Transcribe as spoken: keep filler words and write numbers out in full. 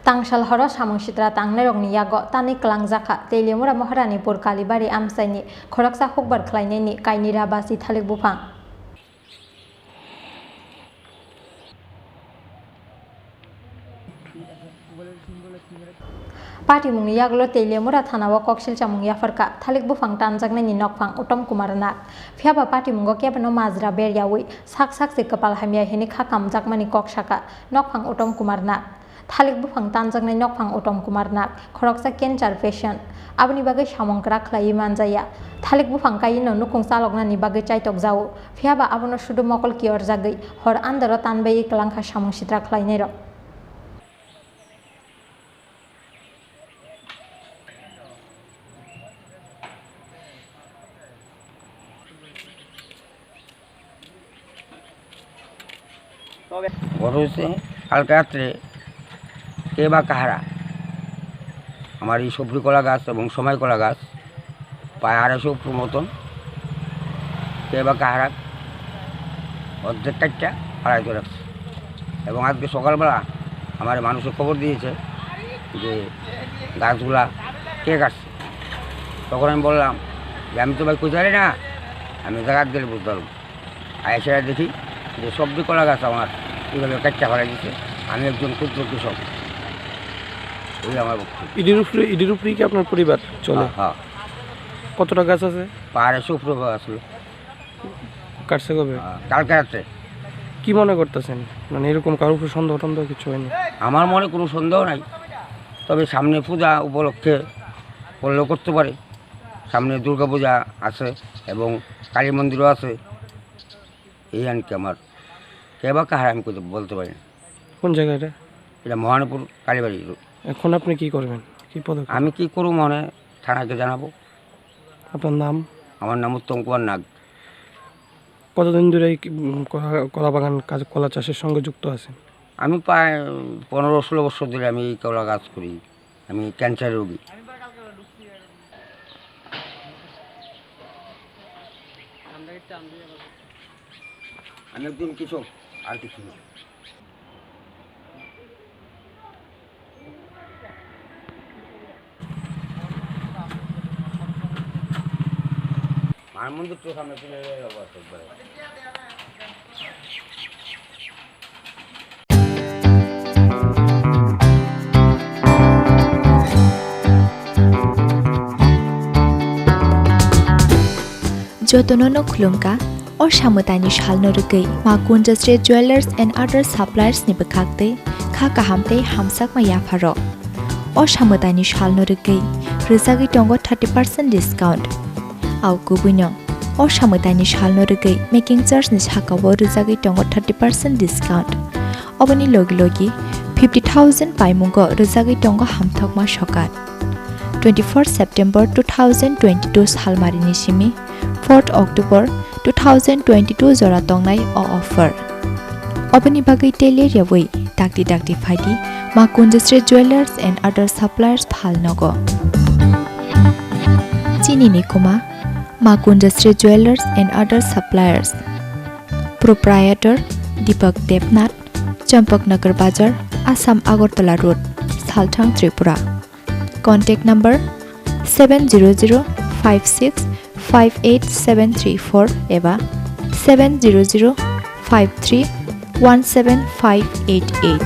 Tangsal horo samung sitra tangnairokni yago tanwi kwlangjakha Teliamura Maharanipur Kalibari amchaini khoroksa hukbar khlainaini kainwi rabasi thalik buphang. Patimungni yagulo Teliamura thanao koksil chamung yapharkha thalik buphang tanjaknaini nokphang Uttom Kumar Nag. Phiyaba patimungo kebeno majra beryawi sak sak se kwpal hamya hini kha kamjakmani kok sakha nokphang Uttom Kumar Nag. Thalik buphang tanjaknai nokphang Uttom Kumar Nag, khoroksa cancer patient. Aboni bagwi samung kwrak khlaiwi manjaya. Thalik buphang kaiyino nukung chaloknani bagwi chaitokjao. Phiyaba abono sudu mokol kiyorjagwi hor andaro tanbaiwi kwlangkha samung sitra khlainairok. ঘটনা হচ্ছে কালকে রাত্রে কে বা কাহারা আমার এই সবরি কলা গাছ এবং সময় কলা গাছ প্রায় আড়াইশো ফুট মতন কে বা কাহারা অর্ধেক কাটটা ফালাই দিয়ে রাখছে। এবং আজকে সকালবেলা আমার মানুষে খবর দিয়েছে যে গাছগুলা কে কাটছে। তখন আমি বললাম যে, "আমি তো ভাই কই জানি না, আমি জায়গাত গেলে বুঝতে পারবো।" আর এসে দেখি যে সবজি কলা গাছ আমার এইভাবে কাটটা ফালাই দিচ্ছে। আমি একজন ক্ষুদ্র কৃষক, এই আমার বক্তব্য। ইডির উপরে, ইডির উপরেই কি আপনার পরিবার চলে? হ্যাঁ, হ্যাঁ। কতটা গাছ আছে? পাহাড়ে সুপ্রভা আসলো। কাটছে কবে? আহ, কালকে রাত্রে। কি মনে করতেছেন? মানে, এরকম কারোর উপরে সন্দেহ টন্দেহ কিছু হয়নি? আমার মনে কোনো সন্দেহ নাই, তবে সামনে পূজা উপলক্ষে করলেও করতে পারে। সামনে দুর্গা পূজা আছে এবং কালী মন্দিরও আছে। এই আর কি আমার। কে বা কাহার আমি কইতে, বলতে পারি না। কোন জায়গা এটা? এটা মহানপুর কালীবাড়ি রোড। এখন আপনি কি করবেন? কি পদক্ষেপ? আমি কি করব, মানে, থানাকে জানাবো। আপনার নাম? আমার নাম উত্তম কুমার নাগ। কতদিন ধরে এই কি, উম, কলা, কলা বাগান কাজ, কলা চাষের সঙ্গে যুক্ত আছেন? আমি প্রায় পনেরো ষোলো বছর ধরে আমি এই কলা গাছ করি। আমি ক্যান্সার রোগী। আমি একজন কৃষক, আর কিছু না। মার মন্দির তো সামনে তুলে যাবো একবারে। Jotono no khulumkha, o samwtaini salno rwgwi Ma Kunjasri Jewellers and Other Suppliers ni bwkhak tei kha kaham tei hamjakma yapharo. O samwtaini salno rwgwi rwjagwi tongo thirty percent discount. Au kubuino, o samwtaini salno rwgwi making charge ni sakao rwjagwi tongo thirty percent discount. Oboni logi logi fifty thousand paimungo rwjagwi tongo hamthokma sokat. Twenty-four September two thousand twenty-two salmarini simi fourth October two thousand twenty-two jora tongnai o offer. Oboni bagwi tei ler yawi dakti dakti phaidi Ma Kunjasri Jewellers and Other Suppliers Phalnogo. Chini ni kuma Ma Kunjasri Jewellers and Other Suppliers. Proprietor Deepak Debnath, Champaknagar Bazar, Assam Agartala Road, Salthang, Tripura. Contact number seven zero zero five six five eight seven three four eba seven zero zero five three one seven five eight eight.